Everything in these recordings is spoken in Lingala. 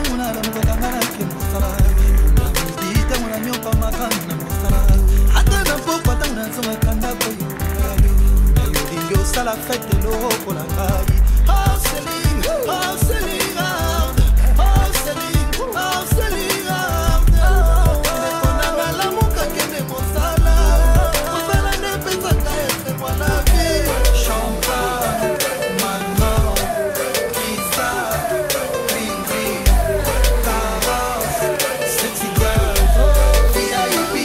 Ntango nalamukaka nga nake mosala, na midi ntango nanyokwamaka na mosala, ata na pokwa ntango nazongaka ndako yo nayolingi osala fete lokola ngai. Hustling, hustling hard, hustling, hustling hard. Ndeko na nga, lamuka, kende mosala, mosala nde epesaka esengo na vie. Champagne, Magnum, Cristal, Green Green, Carrosse, Sexy Girls, VIP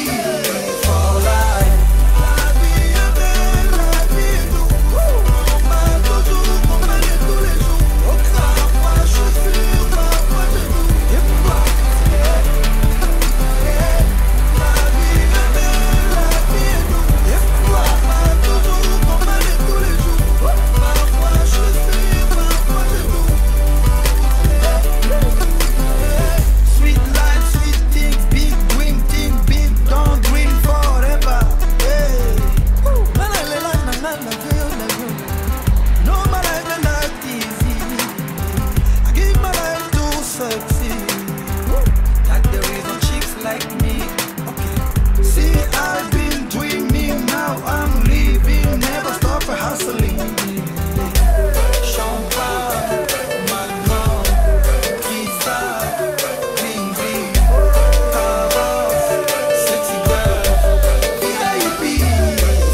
for life. La vie est belle, la vie est douce. On m'a toujours combattu tous les jours. Parfois je suis, parfois je doute. La vie est belle, la vie est douce. On m'a toujours combattu tous les jours. Parfois je suis, parfois je doute. Sweet life, sweet things, big dream, think big, don't dream forever. Hey. La la la la la la la la. No, my life is not easy. I give my life to succeed. That the reason chicks like me. Okay. See, I've been dreaming, now I'm living. Never stop hustling. Champagne, Magnum, Cristal, Green Green, Carrosse, Sexy Girls, VIP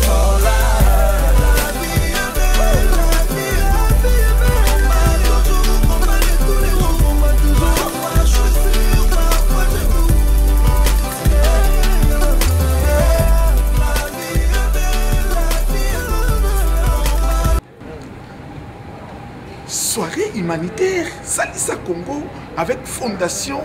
for life. La vie est belle, la vie est belle. On m'a toujours combattu tous les jours. On m'a toujours. Parfois je suis, parfois je doute. La vie est belle, la vie est belle. Soirée humanitaire Salisa Congo avec Fondation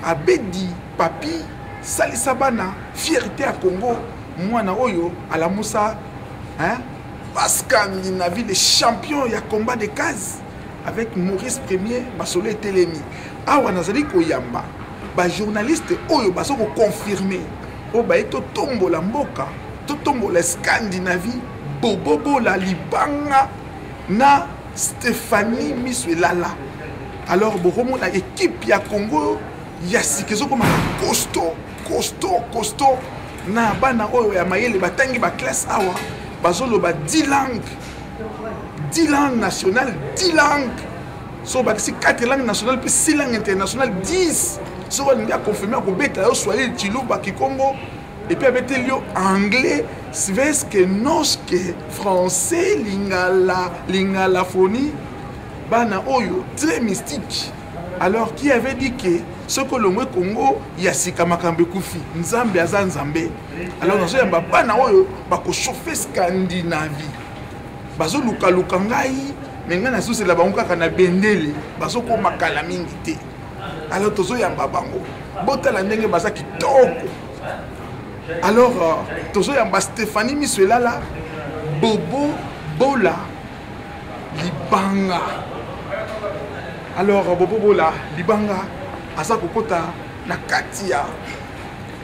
Abedi Papi Salisa Bana, fierté à Congo, mwana oyo alamusa, hein, Pascal Ninavi, le champion ya combat de case avec Maurice Premier. Masolo etelemi awa. Nazali koyamba bajournaliste oyo baza koconfirme, oyo baye totombola mboka, totombola Scandinavie. Bobobola Libanga na Stéphanie Miso Elala. Alors bokomona équipe ya Congo ya sika ezokoma costaud, costaud, costaud, na bana oyo ya mayele batangi baclasse awa, bazoloba 10 langues, 10 langues nationales, 10 langues. So bakisi 4 langues nationales mpe 6 langues internationales, 10. Soki olingi aconfirme, akobeta yo swahili, tshiluba, kikongo, et puis abeteli yo anglais, svenske, norske, français, lingala, lingalaphonie. Bana oyo très mystique. Alors, qui avait dit que soki olongwe Congo ya sika, makambo ekufi? Nzambe aza Nzambe. Alors nazoyamba bana oyo bakochauffe Scandinavie. Bazolukaluka ngai, me ngai nazozela bango kaka na bendele, bazokoma kala mingi te. Alors tozoyamba bango, botala ndenge baza kitoko. Alors tozoyamba Stéphanie Miso Elala, Bobo Bola Libanga. Alors Bobo Bola Libanga aza kokota na kati ya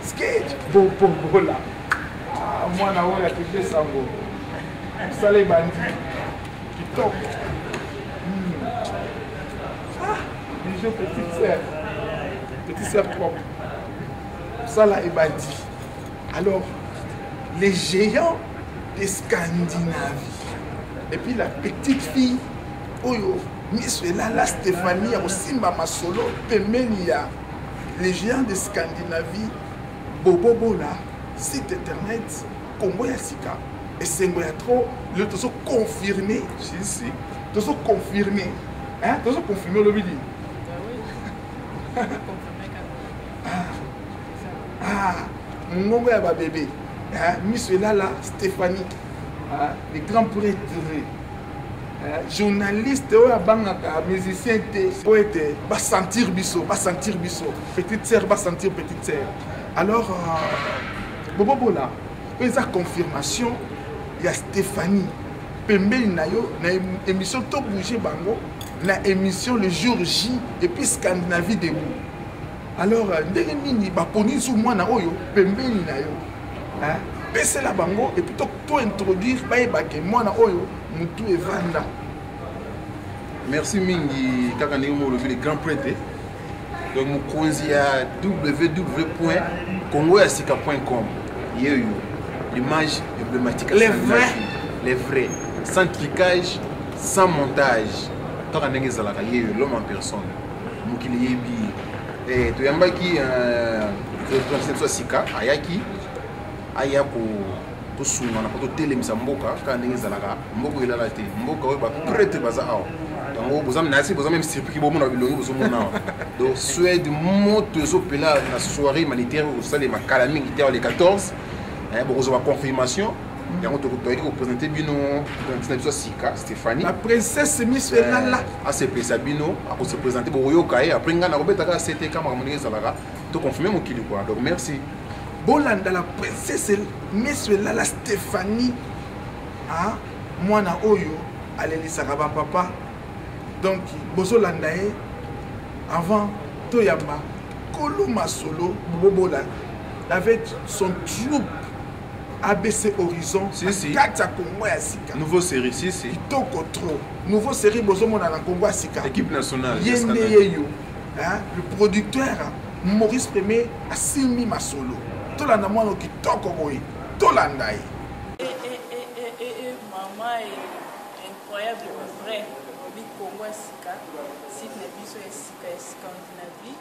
sketch. Bobo Bola, ah, mwana oyo akende sango, mosala ebandi kitoko. Ah, bijou, petite sœur, petite sœur propre, mosala ebandi. Alors les géants de Scandinavie et puis la petite fille oyo miso elala, Stéphanie, ya kosimba masolo pembeni ya les géants de Scandinavie, Bobobola. Site internet Kongo ya sika, esengo ya trop. Lelo tozoconfirme, si tozoconfirme, hein, tozoconfirme. Olobi nini? Ah, mongongo ya babebe, miso elala, Stéphanie, ah, le grand prêtre, journaliste oyo abangaka musicien te, po ete basentir biso, basentir biso petite sœur, basentir petite sœur. Alors Bobobola, oyo eza confirmation ya Stéphanie pembeni na yo na émission To Bouge Bango, na émission Le Jour J et puis Scandinavie debout. Alors ndenge nini baponi zu mwana oyo pembeni na yo, pesela bango et puis to introduire, bayebake mwana oyo mutu evanda. Merci mingi kaka ndenge moko olobi le grand prêtre. Donc mokonzi ya www.congoyasika.com ye oyo l'image emblématique Les vrais. Les vrais sans trucage, sans montage, kaka ndenge ezalaka ye oyo l'homme en personne mokili yebi ye. Eh, toyambaki président biso ya sika ayaki aya ko tosungana mpo totelemisa mboka kaka ndenge ezalaka. Mboka elala te, mboka oyo baprêtre baza awa yango boza nasi boza même surpris bomona bilongi bozomona awa. Donc Suède moto ezopela na soirée humanitaire oyo kosalema kala mingi te awa le 14. Bokozwa baconfirmation yango. Toyaki koprésente bino ntina biso ya sika Stéphanie. La princesse miso elala. Asepelisa bino, akose présente, bokoyoka ye. Après ngai nakobeta kaka ctk makambo ndenge ezalaka, toconfirme mokili quoi. Donc merci. Bolanda la princesse miso elala Stéphanie, ah, mwana oyo alelisaka bapapa. Donc bozolanda ye avant toyamba kolo masolo Bobobola avec son troupe ABC Horizon. Si, si. Kati ya Kongo ya sika. Nouveau série, si, si. Kitoko trop. Nouveau série bozomona na Kongo ya sika. Équipe nationale. Ye nde ye yo, hein? Le producteur Maurice Premier asimbi masolo. Tolanda mwana kitoko boye, tolanda ye. Eh, eh, eh, eh, eh, eh, mama eh, incroyable vrai obi Congo ya sika, site na biso ya sika ya Scandinavie.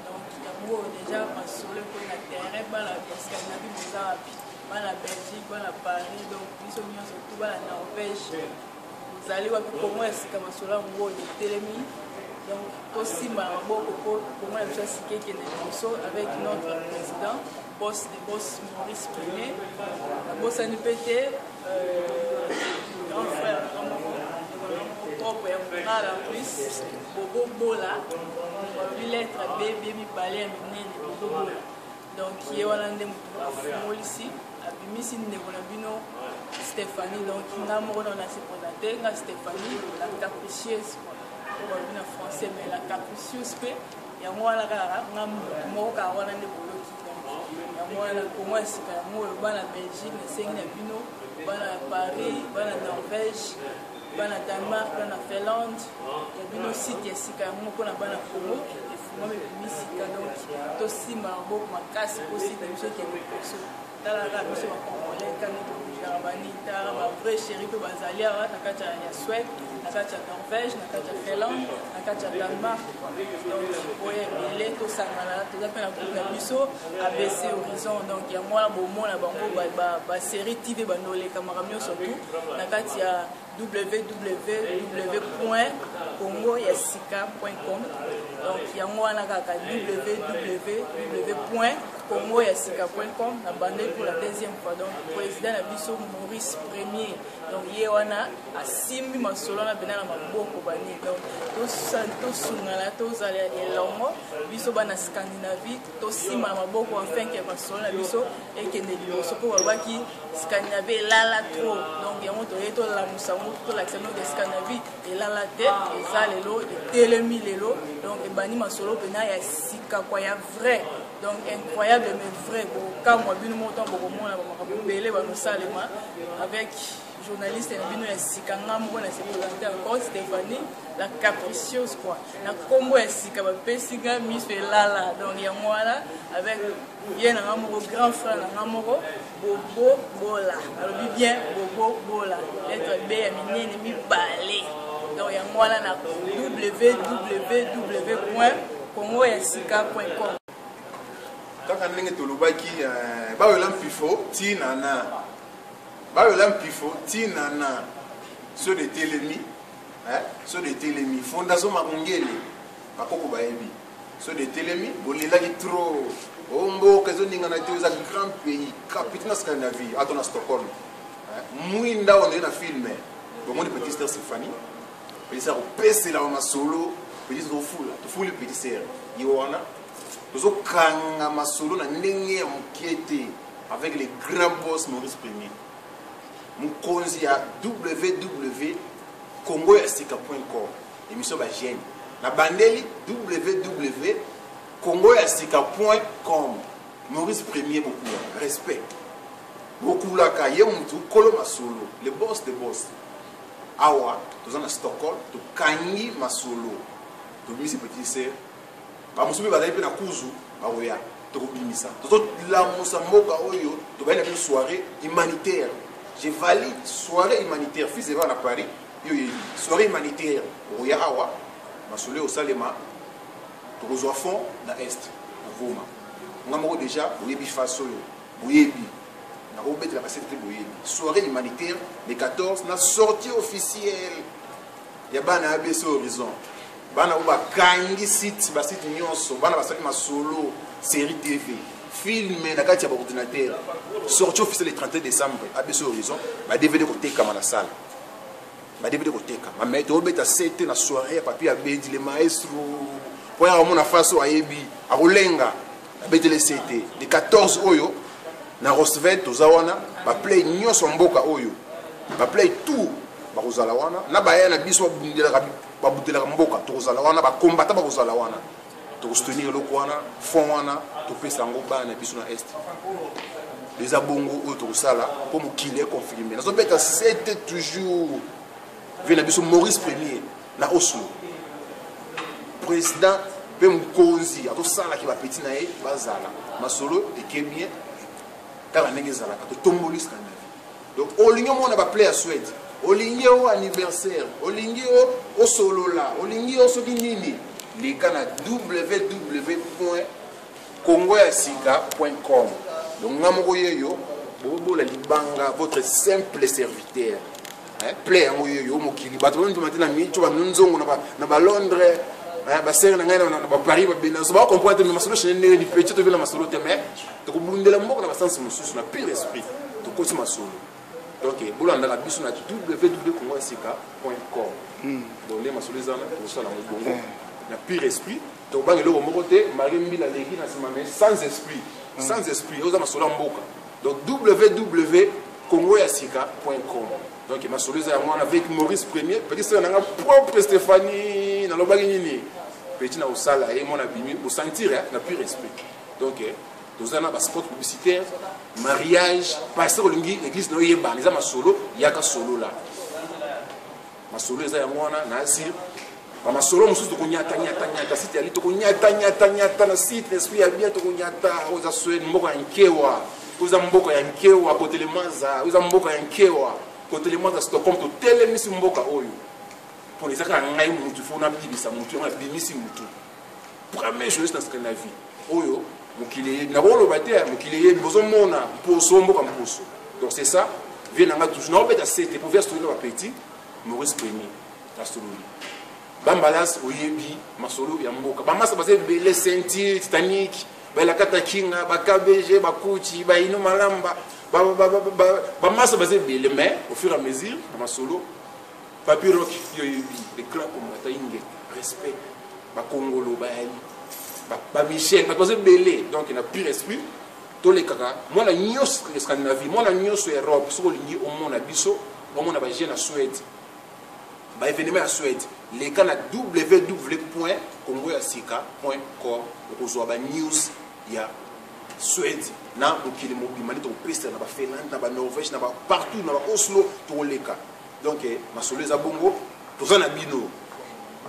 Donc yango oyo déjà masolo ekoyi na terrain. Bana ya Scandinavie boza wapi? Bana Belgique, bana Paris, donc biso nyonso tu bana Norvège bozali wapi? Congo ya sika, masolo yango oyo etelemi. Donc tosimba na maboko mpo Congo na biso ya sika ekende liboso avec notre président, boss de boss, Maurice Premier. Nabosani mpe te grand frère na moko propre ya moral en plus, Bobo Bola. Balobi lettre B, B mibale ya minene, Bobo Bola. Donc ye wana nde motu afungolisi, abimisi ndeko na bino Stéphanie. Donc nga moko na se présente, nga Stéphanie la capricieuse quoi, balobi na français, mais la capricieuse mpe yango wana kaka nga moko kaka wana nde boyoki. Donc yango wana Kongo ya sika yango oyo. Bana Belgique, nasengi na bino, bana Paris, bana Norvège, bana Danemark, bana Finlande, ya bino site ya sika yango mpona bana Congo efungwami, ebimi sika. Donc tosimba maboko makasi mpo site na biso ekende liboso. Talaka biso bacongolais kani tobujaka bani, talaka bavrai chéri mpe bazali awa na kati ya Suède, na kati ya Norvège, na kati ya Finlande, na kati ya Danemark. Donc oyo ebele tosangana, toza mpe na groupe na biso ABC Horizon. Donc yango wana bomona bango basérie TV bandoleka makambo nyonso tu na kati ya www.congoyasika.com. Donc yango wana kaka www.congoyasika.com na bandeli pour la deuxième fois. Donc président na biso Maurice Premier, donc ye wana asimbi masolo wana pena na maboko bani. Donc tosungana, tozala elongo, biso bana Scandinavie tosimba na maboko afin ke masolo na biso ekende liboso, mpo balobaki Scandinavie elala trop. Donc yango toye tolamusa yango, tolakisa bino ke Scandinavie elala te, eza lelo, etelemi lelo. Donc ebandi masolo mpena ya sika kwa, ya vrai. Donc incroyable mais vrai, bokamwa bino moko ntango bokomona bamakambo ebele banosalema avec journaliste na bino ya sika, nga moko na se présente encore, Stéphanie la capricieuse quoi, na nkombo ya sika bapesi nga miso elala. Donc yango wana avec ye na nga moko, grand frère na nga moko, Bobo Bola. Alobi bien Bobo Bola, lettre B ya minene mibale. Donc yango wana na www.congoyasika.com. Kaka ndenge tolobaki, bayola mpifo ntina na bayola mpifo ntina na so de telemi, so de telemi fondation Makongele, bakoko bayebi so de telemi. Bolelaki trop o mboka ezoningana te, eza grand pays capitale na Scandinavie, ato na Stockholm mwinda oyo ndenge na filme bomoni. Petit sœur Stéphanie, petit sœur kopesela ba masolo, petit sœur tofula, tofuli petit sœur ye wana, tozokanga masolo na ndenge ya moke te avec le grand boss Maurice Premier, mokonzi ya www congo ya sika com, émission bagene na bandeli www congo ya sika com. Maurice Premier, bokulaka respect, bokulaka ye mutu kolo masolo, le boss de boss. Awa toza na Stockholm, tokangi masolo, tobimisi petit sœur. Bamosusu mpe bazali mpe na kuzu bakoya, tokobimisa, tozolamusa mboka oyo. Tobali na biso soirée humanitaire. Je valide soirée humanitaire. Fils eva na Paris, yo yebi soirée humanitaire okoya awa, masolo osalema, tokozwa fond na est na Goma. Nga moko déjà boyebi face oyo, boyebi nakobetela basete te, boyebi soirée humanitaire le 14 na sortie officielle ya bana ya ABC Horizon. Bana oyo bakangi site, basite nyonso, bana basali masolo, série TV, film na kati ya baordinateur. Sortie officielle le 31 décembre, ABC Horizon, ba DVD kotekama na salle, ba DVD kotekama. Mais tobeta sete na soirée ya Papi Abedi le maestro, mpo ya komona face oyo ayebi akolenga. Abetele sete le 14 oyo na Roosevelt. Toza wana, baplay nyonso ya mboka oyo, baplay tout bakozala wana na baya na biso babundelaka mboka. Tokozala wana, bakombata bakozala wana, tokosoutenir eloko wana. Fond wana topesa yango bana na biso na est. Eza bongo oyo tokosala mpo mokili econfirme. Nazobeta sete toujours, vie na biso Maurice Premier na Oslo, président mpe mokonzi, azosalaki bapeti na ye bazala masolo eke bien kaka ndenge ezalaka. Totomboli Scandinavie. Donc olingi omona baplay ya Suède, olingi o anniversaire, olingi o osolola, olingi o soki nini, leka na www.congoyasika.com. Donc nga moko yeyo bobola libanga, votre simple serviteur. Play yango yeyo mokili, bato bandima te na mico banonzongo na balondres, basere na ngai na baparis, babenaso bacomprendre te. Mais masolo chaine ndenge lipeti, tobi na masolo te, mais tokobundela mboka na basansi mosusu na pire esprit. Tokoti masolo. Donc bolandaka biso na www.congoyasika.com. Donc nde masolo eza wana, tokosala yango bongo na pire esprit. Tokobanga eloko moko te. Marie Mbila aleki na nsima, mais sans esprit, sans esprit. Oza masolo ya mboka. Donc www.congoyasika.com. Donc masolo eza yango wana avec Maurice Premier, petit sœur nanga propre Stéphanie. Nalobaki nini? Petit na kosala ye mwana bimi bosentir na pure esprit. Donc toza na baspot publicitaire, mariage, pasteur, olingi église na oyebana, eza masolo, yaka solola. Masolo eza yango wana na asir. Bamasolo mosusu tokonyatanyatanyata site yali, tokonyatanyatanyata na site esprit ya bien. Tokonyata oyo eza Swede, mboka ya nkewa, oyo eza mboka ya nkewa, kotelemaza, oyo eza mboka ya nkewa, kotelemaza Stockholm. Totelemisi mboka oyo mpona eza kaka ngai mutu fo nabimisa mutu yango, nabimisi mutu premier journaliste na Scandinavie oyo mokili eyebi. Nakoloba te, mokili eyebi, bozomona mposo mboka mposo. Donc c'est ça, vie nanga toujours naobeta sete po via story na bapetit Maurice Premier nasololi bambalas. Oyebi masolo ya mboka, bamasa baza ebele, ceinture Titanic, baelakata kinga, bakbg, bakuchi, baino malamba, bamasa baza ebele. Mais au fur et à mesure bamasolo, Papi Rock, yo oyebi le grand combattant Ingeta, respect, bakongolo bayali, bamichel, bato baza ebele. Donc na pure esprit tolekaka mwana nyonso Scandinavie, mwana nyonso Europe. Soki olingi omona biso, omona bajeune ya Suède, baévénement ya Suède, leka na www.congoyasika.com, okozwa banews ya Suède na mokili mobima nde tokopesa na bafinlande, na banorvège, na bapartout, na baoslo tokoleka. Donc masolo eza bongo, toza na bino.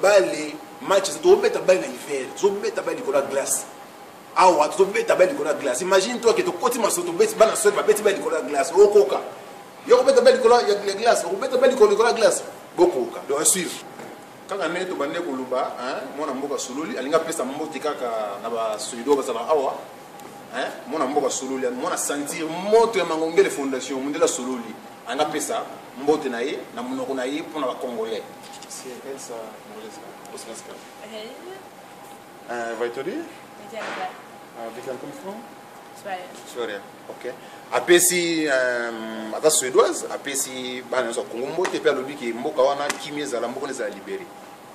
Bale match, tozobeta bale na hiver, tozobeta bale likolo ya glace. Awa tozobeta bale likolo ya glace. Imagine toi ke tokoti masolo, tobeti, bana Suède babeti bale likolo ya glace. Okoka yo kobeta bale likolo ya glace? Okobeta bale likolo ya glace, bokoka? Donc suivre kaka ndenge tobande koloba. Mwana mboka sololi alingi apesa mbote kaka na basuédois bazala awa. Mwana mboka sololi, mwana sentir moto ya Mangongele Fondation, mondele sololi alingi apesa mbote na ye na monoko na ye mpona bacongolais. C'est Elsa Morelska på svenska. Hej. Vad heter du? Jag heter Elsa. Vilket land kommer du ifrån? Sverige. Sverige. Ok. Apesi aza suédoise, apesi bana nyonso ya Kongo mbote mpe alobi ke mboka wana kimi ezala, mboka wana ezala libéré.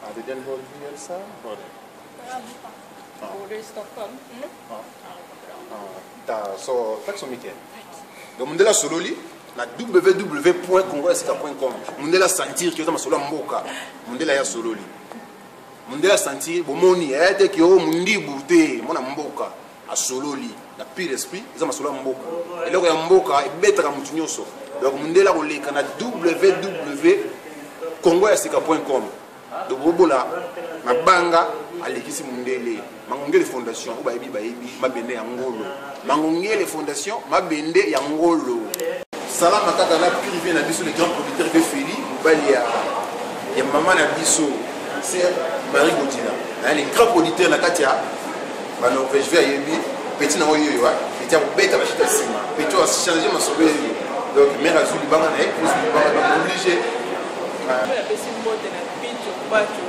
Ja, det är den var du, Elsa? Var det? Bor du i Stockholm? Mm. Ja. Ja, det går bra. Ta, so, tack så mycket. Donc mondele asololi na www.congoyasika.com. Mondele asentir ke eza masolo ya mboka. Mondele aya asololi, mondele asentir, bomoni aya te ke o mondibu te, mwana mboka asololi na pire esprit. Eza masolo ya mboka, eloko ya mboka ebetaka motu nyonso. Donc mondele akoleka na www. Congo ya sika point com. Donc bobola mabanga alekisi mundele. Mangongele fondation oyo bayebi bayebi mabende ya ngolo. Mangongele fondation mabende ya ngolo. Salama kaka na privé na biso le grand producteur de Feli mobali ya ya mama na biso sœur Marie Godina. Hein, le grand producteur na kati ya ba Norvège ve ayebi petit na oyo yo petit ya kobeta ba chita nsima petit oyo changer masolo yeyo donc mère azwi libanga na ye plus libanga donc obligé. Napesi mbote na Pito Pacho.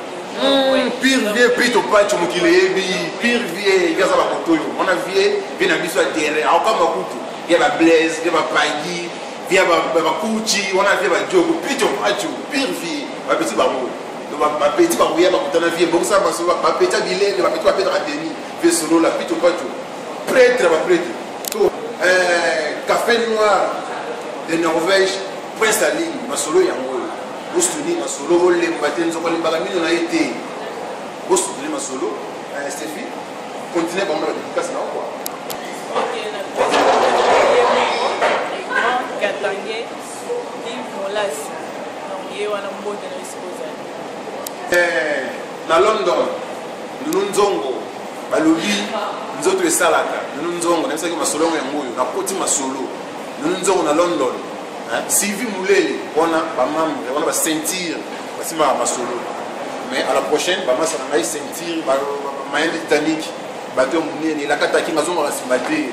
Pire vie Pito Pacho mokili eyebi pire vie ye aza bakoto oyo wana vie vie na biso ya terrain akokamba kutu ya ba Blaise ya ba Pagui vie ya bakuchi wana vie badiogo Pito Pacho pire vie bapeti bango bapeti bakoya bakutana vie bokosala masolo bapeti ya bilele bapeti bapetaka deni vie solola Pito Pacho prêtre baprêtre to café noir de Norvège prince aline masolo yango oyo bosutuni masolo bolemba te nzoko alembaka mino na ye te bosutuni masolo. Stephi continue bango na badedikasi na okwa. Ok, napesi ye moko le grand Katange Yves Molasi. Donc ye wana mbote na esika ozali. Na London nunu nzongo balobi nzoto esalaka nunu nzongo nayebisaki masolo yango yango oyo nakoti masolo nunu nzongo na London. Sylvie Mulele wana bamembre wana baceinture basimbaka masolo mais à la prochaine bamasa na ngai ceinture mayele titanique bato ya monene elakataki nazongaka nsima te.